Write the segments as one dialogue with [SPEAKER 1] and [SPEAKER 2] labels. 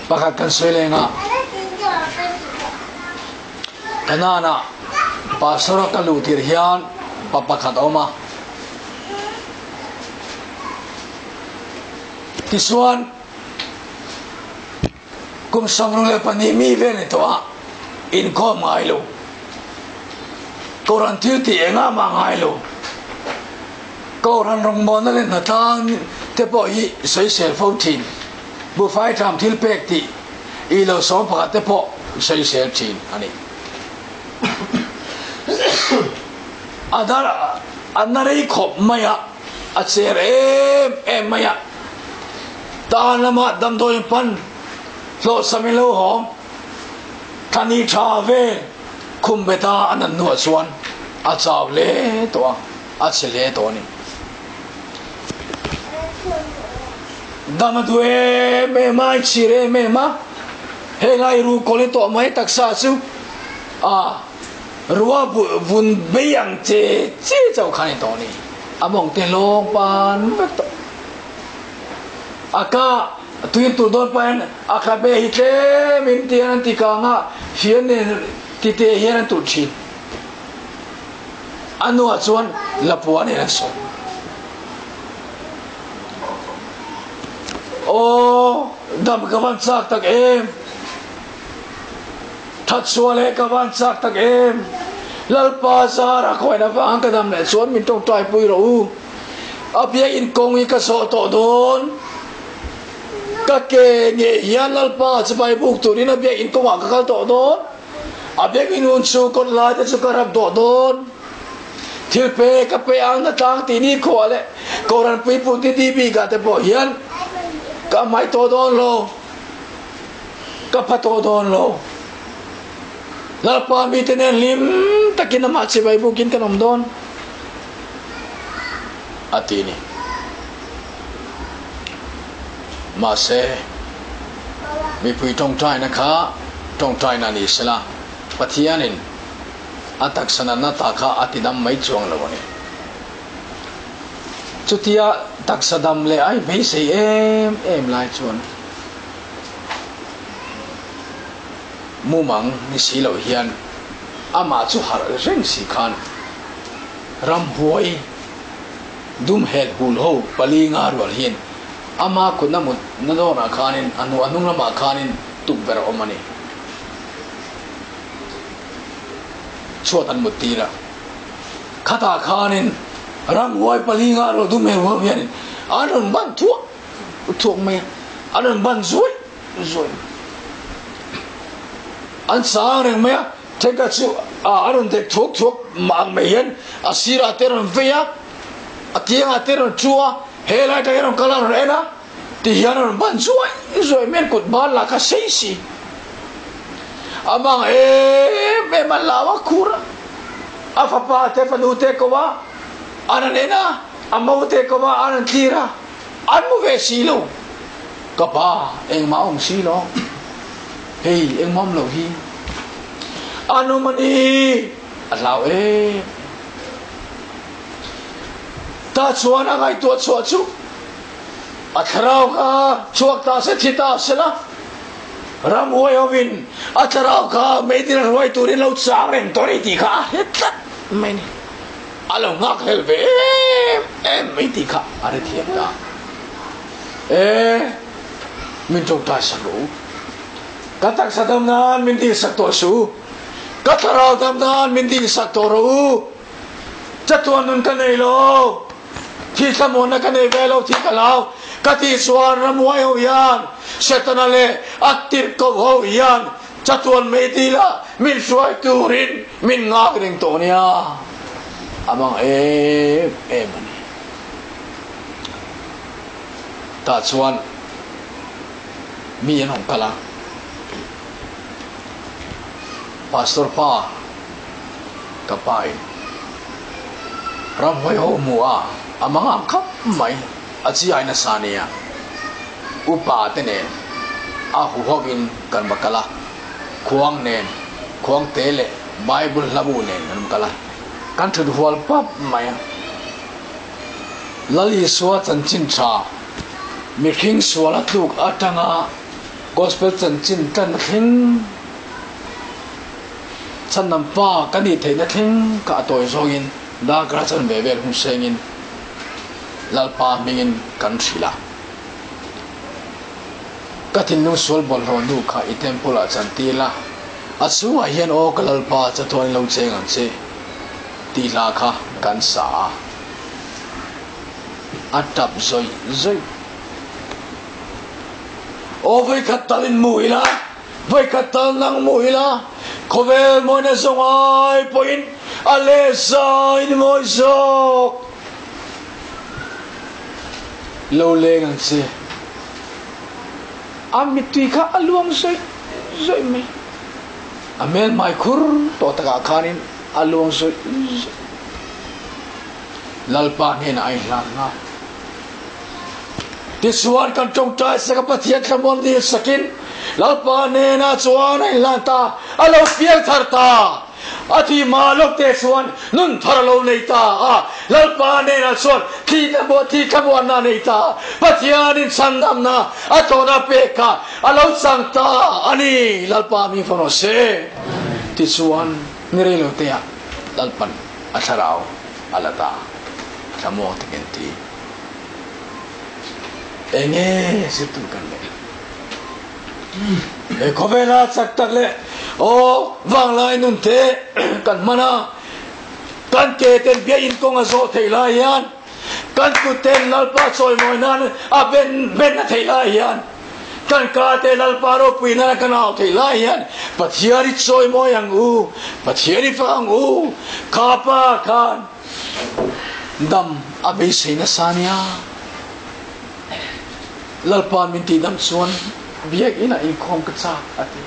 [SPEAKER 1] Pakhat kan sawi leng a, Kanaan-ah pastor a ka luh tir hian pa pakhat a awm a. Tichuan, kum 62 mi vel ni tawh a, inkhawm ngai lo, Kohhran thil tih engah mah ngai lo, Kohhran rawngbawlna leh hnatlang te pawh hi sawisel fo thin, buhfai tham thil pek tih i lo sawm pakhat te pawh sawisel thin a ni. A dar a na rei khawp mai a, a cher em em mai a, tan lama damdawiin pan hlawhsam in lo hawm thla ni tha vel khum bet a a nan hnuah chuan a chau hle tawh a, a chhe hle tawh a ni. Dam a duh em em a, a inchhir em em a, henglai ru kawl i tawh mai taksa chu a rua vun bei ang che che chauh khan i tawh a ni. A mawng te hlawng pan vek tawh. A ka tuin tur dawn pahin a khabe hi tlem in tian an ti kang a, fian nen tite hian an tulh thin. A nuah chuan lapua nen an sawi. Aw, dam ka van chak tak em! That sual he ka van chak tak em! Lalpa zara khawiin avang ka dam leh chuan min tawngtai pui rawh u. A biakinn kawng hi ka zawh tawh dawn. Ka ke ngei hian Lalpa chibai buk turin a biakinn kawngah ka kal tawh dawn. A biakinn hun chu kawt lai te chu ka rap dawh dawn. Thil pe ka pe ang na tlang tih ni khuah leh Kohhran puipun ti ti bikah te pawh hian ka hmaih tawh dawn lo, ka pha tawh dawn lo. Lalpa mite nen hlim takin amah chibai bukin kan awm dawn, a ti ni. Mahse, mipui tawngtaina kha tawngtaina ni sela, Pathianin a taksa natna ta kha a tidam mai chuang lo a ni. Chutia taksa dam leh ai beisei em em lai chuan mumang ni si lo hian amah chu harh reng si khan ramhuai dum hel hul ho pali nga rual hian ama kutna mutna dawnah khanin a hnung lamah khanin tukverh a awm a ni. Chhuat an mut tir a, khatah khanin ramhuai pali nga rawh dum hel huam hianin an rawn ban thuak thuak mai a, an rawn ban zuai zuai mai. An sang reng mai a, thenkhat chu a rawn dek thuak thuak ang mai hian a sirah te rawn vei a, a kiangah te rawn chu a, helai atang hian rawn kal a rawn en a, Ti hian a rawn ban zuai zuai mai an kut ban lah kha sei si. A mang em em a lau a khur a, a fapa te fanu te ko a, an an en a, a mo te ko a, an an thlir a, an mu ve si lo. Ka pa engmah a awm si lo, hei engmah awm lo hi. An awm a ni, a hlau em em. Tah chuan a ngaihtuah chhuah chu. A thlarau kha chhuak ta se thi ta se la, ramhuai hovin a thlarau kha meidil hruai turin lo chang reng tawh a ni tih kha a hre tlat mai a ni. A lo nghak hlel ve em em mai tih kha a hre thiam ta. E, min tawngtai sak rawh u. Ka taksa dam nan min dilsak tawh suh u. Ka thlarau dam nan min dilsak tawh rawh u. Chatuan nun ka nei lo. Thi thlamuanna ka nei ve lo tih ka hlau. Ka tih chuan ramhuai ho hian Setana leh a tirhkoh ho hian chatuan mei dila min hruai turin min nghak reng tawh nia. A mang em em a ni. Tah chuan mi an awm kal a. Pastor pa ka pa in ramhuai ho hmu a, a mangang khap mai, a chiai nasa nia. Upa te nen a hu ho in kan va kal a, khuang nen, khuang te leh Bible hlabu nen kan kal a, kan thut hual pap mai a. Lal Isua chanchin tha. Mihring sual a tluk atanga Gospel chanchin tlanna thleng, chhandam pa ka nih theihna thleng ka a tawi zawngin darkar chan ve vel hun sengin Lalpa hmingin kan hrilh a. Ka thinlung sual bawlhhlawh nu kha i temple ah chantir la, a chhungah hian aw ka Lalpa chatuan lo cheng ang che tih hla kha kan sa a. A tap zawih zawih. Aw vawikhat tal in mu ila, vawikhat tal nang mu ila, khawvel mawina zawng ai pawhin a lehza in mawi zawk. Lo leng ang che. A mittui kha a luang zawih zawih mai. A hmel hmai khur tawh takah khanin a luang zawih zawih. Lalpa hnenah a inhlan nghal. Tichuan kan tawngtai saka Pathian thlamuan dil sakin Lalpa hnenah chuan a inhlan ta, a lo piang thar ta. A thi hma lawk te chuan nun thar a lo nei ta a, Lalpa hnenah chuan thi thlamuanna a nei ta. Pathianin chhandamna a tawna pek kha a lo chang ta a ni. Lalpa hming fawm rawh se. Tichuan ni reiloteah Lalpan a thlarau a la ta, thlamuang takin ti. Enge zirtu kan neih? He khawvela chak tak leh aw vanglai nun te kan hman a, kan ke ten biakinn kawng a zawh theih lai hian, kan kut ten Lalpa chawimawi nan a ben ben a theih lai hian, kan ka te Lalpa ropui nana kan au theih lai hian Pathian i chawimawi ang u, Pathian i fak ang u, kha pa khan dam a beisei nasa nia. Lalpa'n min tihdam chuan biakinn ah inkhawm ka chak a ti.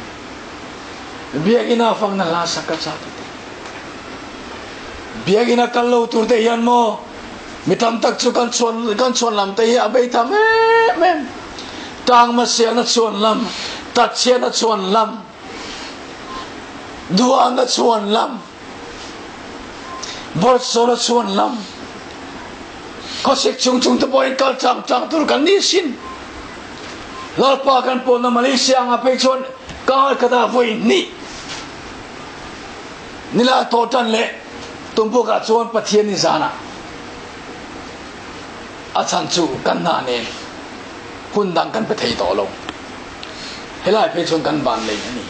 [SPEAKER 1] Biakinn ah fakna hla sak ka chak a ti. Biakinn a kal lo tur te hian maw mi tam tak chu kan chhuan kan chhuan lam te hi a bei tham em em. Tang hmasialna chhuan lam, tatchhiatna chhuan lam, duhana chhuan lam, bawrhsawna chhuan lam, khawsik chung chung te pawhin kal tlang tlang tur kan ni sin. Lalpa kan pawlna Malaysia anga phei chuan kar khat ah vawi hnih nila tawh tan leh tumpukah chuan Pathian ni zanah a chhan chu kan hna nen hun dang kan pe thei tawh lo. Helai phei chuan kan van lei a ni.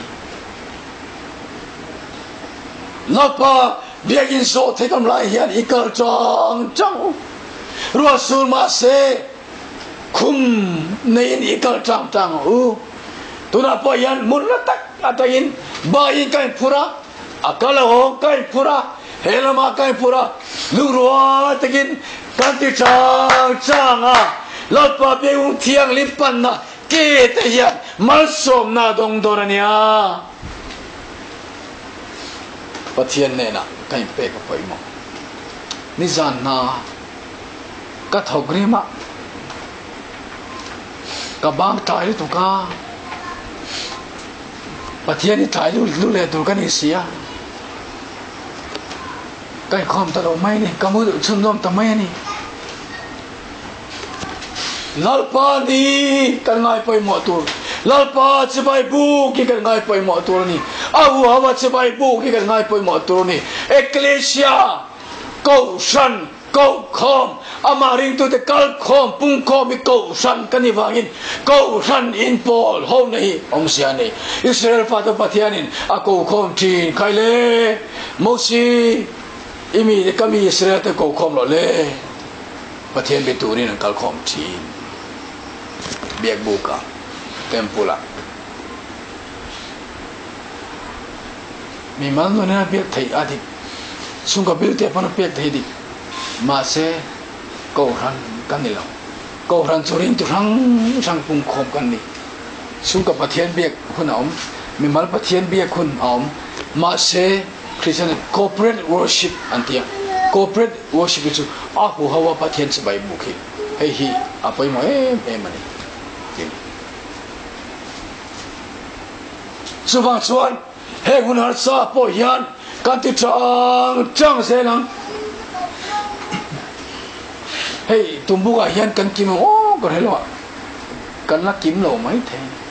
[SPEAKER 1] Lalpa biakinn zawh thei kam lai hian i kal chang chang u. Ruah sur mahse khum neiin i kal chang chang u. Tunah pawh hian hmun la tak atangin baiin ka inphur a, a kal a hawng ka inphur a, he lamah ka inphur a, lungrual takin kan ti chang chang a. Lalpa biakung thianghlim panna ke te hian malsawmna a dawng dawn a nia. Pathian hnenah ka inpek a pawimawh. Nizan hna ka thawk rim a, ka bang tlai lutuk a, Pathian hi tlai lu leh tur ka ni si a, ka inkhawm ta lo mai a ni, ka mu chhunzawm ta mai a ni. Lalpa ni kan ngai pawimawh tur, Lalpa chibai buk hi kan ngai pawimawh tur a ni, a huhama chibai buk hi kan ngai pawimawh tur a ni. Ekklesia, Kohhran, Kohkhawm, amah ringtute kalkhawm, pungkhawm hi Kohhran kan ni vangin Kohhran inpawl hona hi awmzia a nei. Israel fate Pathianin a kohkhawm thin khai le, Mosi, i mite ka mi Israel te kohkhawm loh le. Pathian be turin an kalkhawm thin. Biakbuk ah, Temple ah. Mimal nunin a biak theih a dik, chhungkaw bil te pawn a pek theih dik. Mahse, Kohhran kan ni lo. Kohhran chu ringtu hrang hrang pungkhawm kan ni. Chhungkaw Pathian biak hun a awm, mimal Pathian biak hun a awm. Mahse, Kristian corporate worship an ti a, corporate worship hi chu a huho a Pathian chibai buk hi hei hi a pawimawh em em a ni ti a ni. Chuvang chuan heng hun harsa pawh hian kan ti chang chang zel ang. Hei tumbukah hian kan kim ang aw ka hre lo a. Kan la kim lo mai thei.